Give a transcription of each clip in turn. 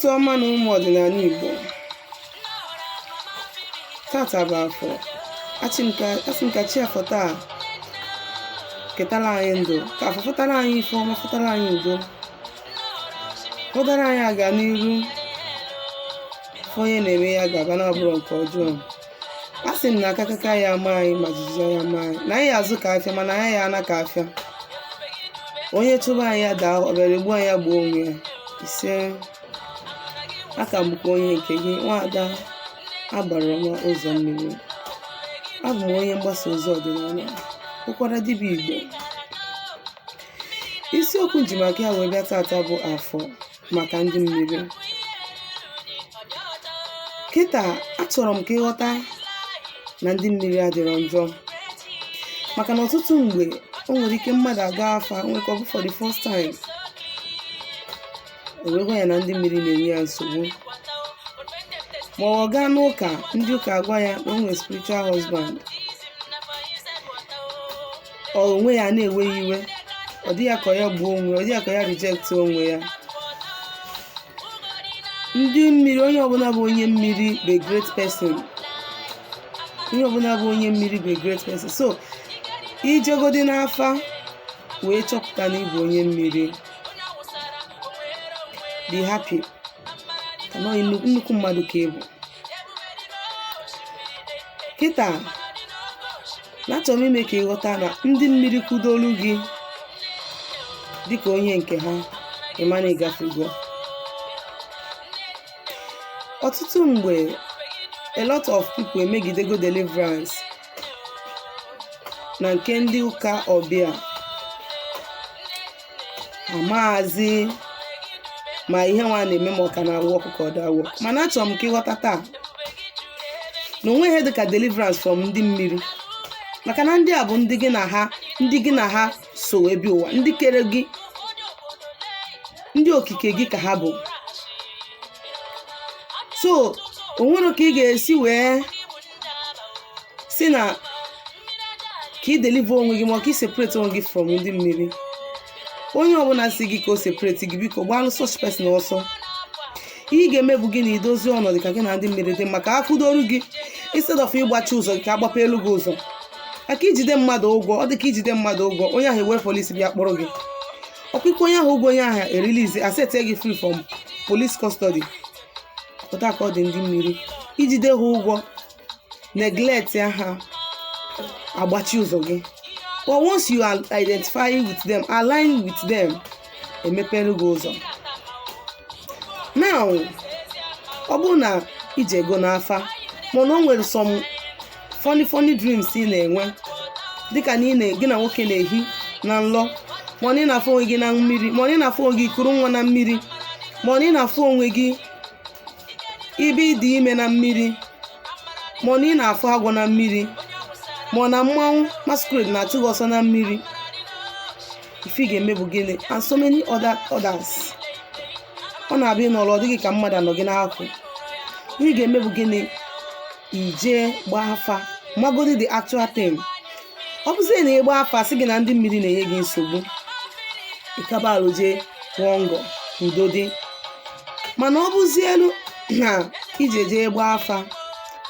Ụtụtụ ọma na ụmụ ọdịnala Igbo. Tata bụ Afọ. Asị m ka chi afọ taa ketara anyị ndụ, ka afọ fụtara anyị ife ọma, fụtara anyị udo, fụtara anyị aga n'iru. Ife onye na-eme ya ga-aba na abụrụ nke ọjọọ. A sị m na akakaka ya ama anyị ma jijiji ya ama anyị, na anyị azụ ka afịa, mana anyị ya ana ka afịa. Onye chụba anyị ya daa, ọ bịara egbu anyị ya gbuo onwe ya. Ise. Aka m bụkwa onye nke gị, Nwaada Agbara Ọma Ụzọ Mmiri. Abụ m onye mgbasa ozi ọdịnala, bụkwara dibịa Igbo. Isiokwu m ji maka ya wee bịa tata bụ afọ maka ndị mmiri. Kịta achọrọ m ka ịghọta na ndị mmiri adịrọ njọ, maka na ọtụtụ mgbe o nwere ike mmadụ aga afa, nwere ka ọ bụ for the first time, o wee gwa ya na ndị mmiri na-enye ya nsogbu, ma ọ gaa n'ụka, ndị ụka agwa ya na o nwere spiritual husband. Ọ onwe ya na-ewe ya iwe, ọ dị ya ka ya gbuo onwe, ọ dị ya ka ya reject onwe ya. Ndị mmiri, onye ọbụla bụ onye mmiri bụ a great person. Onye ọbụla bụ onye mmiri bụ a great person. So ijegodi n'afa wee chọpụta na ịbụ onye mmiri, be happy, ka na nnukwu mmadụ ka ị bụ. Kịta na achọrọ m ime ka ịghọta na ndị mmiri kwudolu gị dịka onye nke ha, ịma na ịgafego. Ọtụtụ mgbe, a lot of people emegidego deliverance na nke ndị ụka ọbịa, amazi ma ihe nwa na-eme, ma ọ ka na-awụ ọkụ ka ọ da-awụ. Mana achọrọ m ka ịghọta taa na onwe ihe dịka deliverance from ndị mmiri, maka na ndị a bụ ndị gị na ha so wee bịa ụwa, ndị kere gị, ndị okike gị ka ha bụ. So o nwere ka ị ga-esi wee si na ka ị deliver onwe gị, ma ọ ka ị separate onwe gị from ndị mmiri. Onye ọbụla si gị ka o separate gị, biko gbalụ such person ọsọ. Ihe ị ga-eme bụ gị na idozi ọnọdụ ka gị na ndị mmiri dị maka akwụdoru gị, instead of ịgbachi ụzọ gị, ka agbapụ elu gị ụzọ. Maka ijide mmadụ ụgwọ, ọ dị ka ijide mmadụ ụgwọ, onye ahụ ewere polisi bịa kpọrọ gị. Ọkwụkwọ onye ahụ ụgwọ, onye ahụ erelease, asete gị free from police custody. Pụta ka ọ dị ndị mmiri, ijide ha ụgwọ, neglect ha, agbachi ụzọ gị. But once you identify with them, align with them, emepere gị ụzọ. Now, ọ bụrụ na ije ego n'afa, mana o nwere some funny funny dreams ị na-enwe, dịka na gị na nwoke na-ehi na nlọ, ma na ị na-afụ onwe gị na mmiri, ma na ị na-afụ onwe gị kuru nwa na mmiri, ma na ị na-afụ onwe gị ibe ịdị ime na mmiri, ma na ị na-afụ agwọ na mmiri, ma na mmanwụ masquerade na-achụ gị ọsọ na mmiri, ife ị ga-eme bụ gịnị? And so many others. Ọ na-abịa ịnọrọ, ọ dịghị ka mmadụ anọ gị n'akụ. Ihe ị ga-eme bụ gịnị? Ijee gbaa afa, magodi the actual thing. Ọ bụzie na ịgba afa, sị gị na ndị mmiri na-enye gị nsogbu, ịkabalụ jee kwụọ ngọ, udo dị. Mana ọ bụzie elu na ije jee gbaa afa,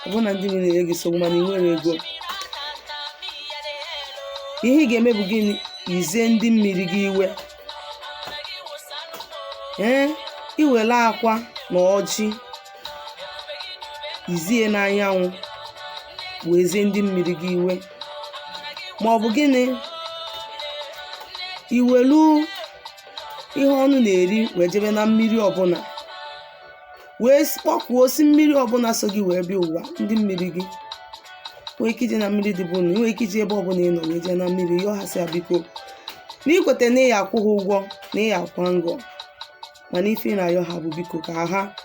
ọ bụ na ndị mmiri na-enye gị nsogbu, mana ị nwere ego, ihe ị ga-eme bụ gịnị? Izie ndị mmiri gị iwe, ee, iwere akwa na ọjị izie n'anyanwụ wee zie ndị mmiri gị iwe. Ma ọ bụ gịnị? Iwelu ihe ọnụ na-eri wee jebe na mmiri ọbụla, wee kpọkwuo osi mmiri ọbụla so gị wee bịa ụwa, ndị mmiri gị. Nwee ike ije na mmiri dị bụ nwee ike ije ebe ọbụla ị nọ, wee jee na mmiri yọọ ha, sị ya biko, na ikweta na ịya akwụ ha ụgwọ, na ịya akwa ngọ, mana ife ị na-ayọ ha bụ biko ka ha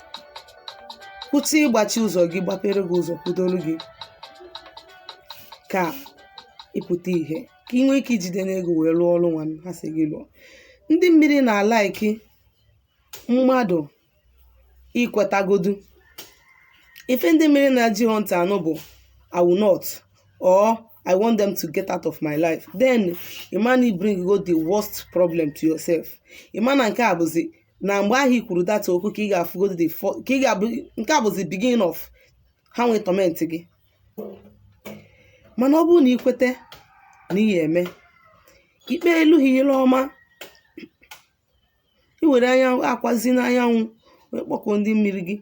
kwụsị ịgbachi ụzọ gị, gbapere gị ụzọ, kwudoro gị ka ịpụta ihe, ka ị nwee ike ijide n'ego wee lụọ ọrụ nwa ha sị gị lụọ. Ndị mmiri na-alike mmadụ ikwetagodu. Ife ndị mmiri na-ji ntị anụ bụ "I will not" or "I want them to get out of my life." Then ịma na bring go the worst problem to yourself. Ịma na nke a bụzi Na mgbe ahụ i kwuru that okwu, ka ị ga-afụgodo the ka ị ga-abụ nke a bụzi beginning of ha nwee torment gị. Mana ọ bụrụ na ị kwete na ị ya eme ikpe elu ha ile ọma, i were anya akwazi n'anyanwụ wee kpọkuo ndị mmiri gị,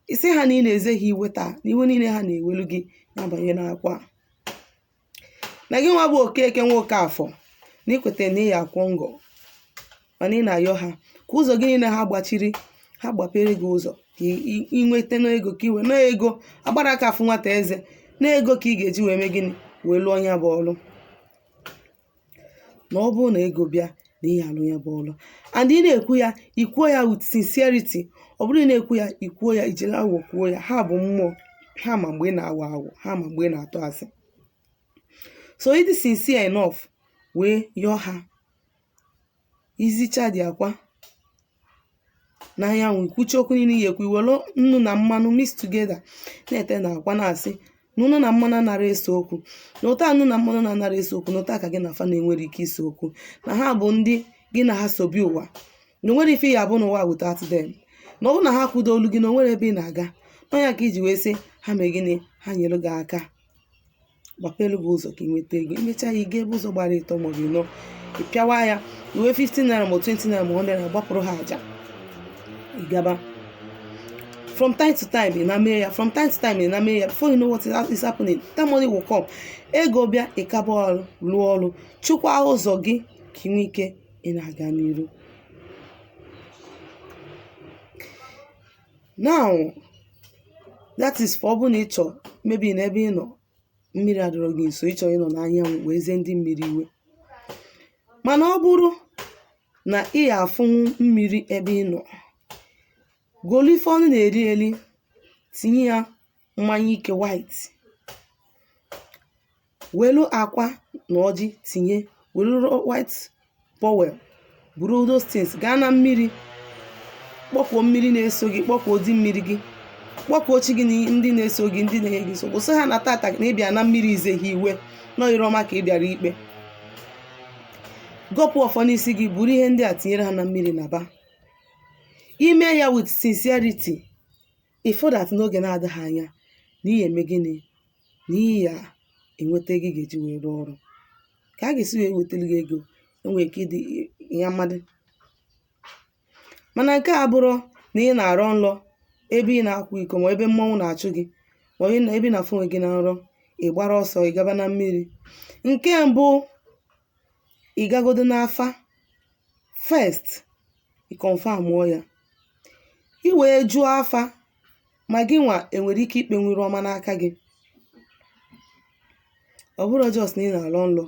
isi ha na ị na-eze ha iwe taa, na iwe niile ha na-ewelu gị na-abanye n'akwa, na gị nwa bụ Okeke nwa Okafọ, na ikweta na ị ya akwọ ngọ, mana ị na-ayọ ha ka ụzọ gị niile ha gbachiri, ha gbapere gị ụzọ, ka ị nweta n'ego, ka iwe na ego agbara aka afụ nwata eze na ego, ka ị ga-eji wee mee gịnị, wee lụọ ya bụ ọlụ. Na ọ bụrụ na ego bịa, na ihe alụ ya bụ ọlụ. And ị na-ekwu ya, ikwuo ya with sincerity. Ọ bụrụ ị na-ekwu ya, ikwuo ya ijiri aghụghọ kwuo ya, ha bụ mmụọ, ha ma mgbe ị na-aghọ aghụghọ, ha ma mgbe ị na-atụ asị. So ịdị sincere enough wee yọọ ha, izicha dị akwa n'anyanwụ, ikwuchi okwu niile ihe ekwu, iwelu nnu na mmanụ mix together na-ete na akwa, na-asị na nnu na mmanụ anara ese okwu, na ụta nnu na mmanụ na-anara ese okwu, na ụta ka gị na fa na-enwere ike ise okwu, na ha bụ ndị gị na ha sobi ụwa, na onwere ife ya abụ n'ụwa without them, na ọ bụrụ na ha kwudo olu gị, na onwere ebe ị na-aga n'ọnya, ka iji wee sị ha mee gịnị, ha nyere gị aka, gbapelu gị ụzọ ka ị nweta ego. Imechaa ya, ị ga ebe ụzọ gbara ịtọ maọbụ ịnọ, ị pịawa ya iwe 15 naira ma 20 naira ma 100 naira, gbapụrụ ha aja, ị gaba. From time to time ị na-eme ya, from time to time ị na-eme ya, before you know what is happening, that money will come. Ego bịa, ịkaba ọrụ, lụọ ọrụ, chụkwa ụzọ gị ka ị nwee ike ị na-aga n'iru. Now, that is for ọ bụrụ na ị chọọ, maybe n'ebe ị nọ mmiri adịrọ gị nso, ịchọ ịnọ n'anyanwụ wee zie ndị mmiri iwe. Mana ọ bụrụ na ị ya afụnwu mmiri ebe ị nọ, golu ife ọnụ na-eri eri, tinye ya mmanya ike white, welu akwa na ọjị tinye, welu white towel, buru those things gaa na mmiri, kpọkuo mmiri na-eso gị, kpọkuo di mmiri gị, kpọkuo chi gị na ndị na-eso gị, ndị na-enye gị nsogbu, sị ha na tata na ịbịa na mmiri ize ha iwe nọ, ire ọma ka ị bịara ikpe. Gọpụ ọfọ n'isi gị, buru ihe ndị a tinyere ha na mmiri na ba ime ya with sincerity. Ifo that n'oge na-adịghị anya na ihe eme gịnị, na ihe ya enweta ego ị ga-eji wee rụọ ọrụ, ka a ga-esi wee wetara gị ego, enwere ike ịdị ya mmadụ. Mana nke a bụrụ na ị na-arọ nlọ ebe ị na-akwa iko, ma ebe mmọnwụ na-achụ gị, ma ebe ị na-afụ onwe gị na nrọ, ị gbara ọsọ ị gaba na mmiri. Nke mbụ, ị gagodo n'afa first, ị confirm ya, ị wee jụọ afa ma gị nwa enwere ike ikpe nwere ọma n'aka gị. Ọ bụrụ just na ị na-arọ nlọ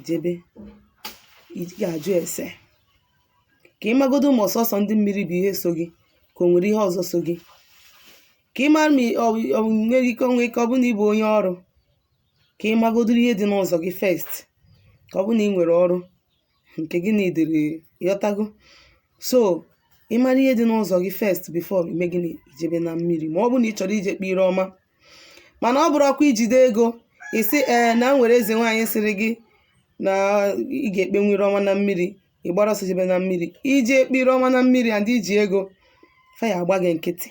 jebe, ị ga-ajụ ese ka ị magodo ma ọsọsọ ndị mmiri bụ ihe so gị, ka o nwere ihe ọzọ so gị, ka ị mara ma ọ nwere ike onwe ike ọ bụ na ị bụ onye ọrụ, ka ị magodoro ihe dị n'ụzọ gị first, ka ọ bụ na ị nwere ọrụ nke gị na idere ịghọtago. So ị mara ihe dị n'ụzọ gị first before ime gịnị, ijebe na mmiri, ma ọ bụ na ị chọrọ ije kpe ire ọma. Mana ọ bụrụ ọkwa ijide ego, isi ee na nwere eze nwaanyị sịrị gị na ị ga-ekpe nwere ọma na mmiri, ị gbara ọsọ jebe na mmiri ije ekpe ire ọma na mmiri, and iji ego, faya agba gị nkịtị.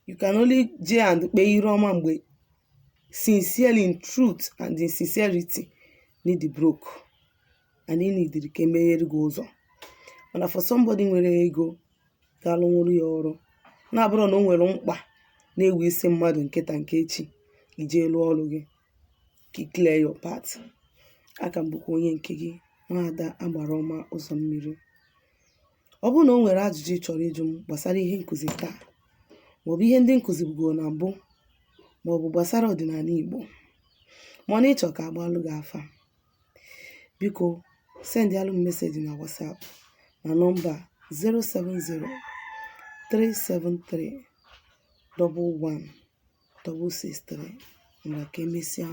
You can only jee and kpee ire ọma mgbe sincerely, in truth and in sincerity, need broke and ị nidiri ka emeghere gị ụzọ. Mana for somebody nwere ego ga-alụnwuru ya ọrụ, na-abụrụ na o nwere mkpa na-ewe isi mmadụ nkịta nke echi, ije lụọ ọrụ gị ka ị clear your path. Aka m bụkwa onye nke gị, Nwaada Agbara Ọma Ụzọ Mmiri. Ọ bụrụ na o nwere ajụjụ ị chọrọ ịjụ m gbasara ihe nkụzi taa, maọbụ ihe ndị nkụzibugoro na mbụ, maọbụ gbasara ọdịnala Igbo, ma ọ na ịchọ ka agbalụ gị afa, biko sendịalụ m message na WhatsApp na nọmba 070 373 11 663. Ngwa, ka emesịa.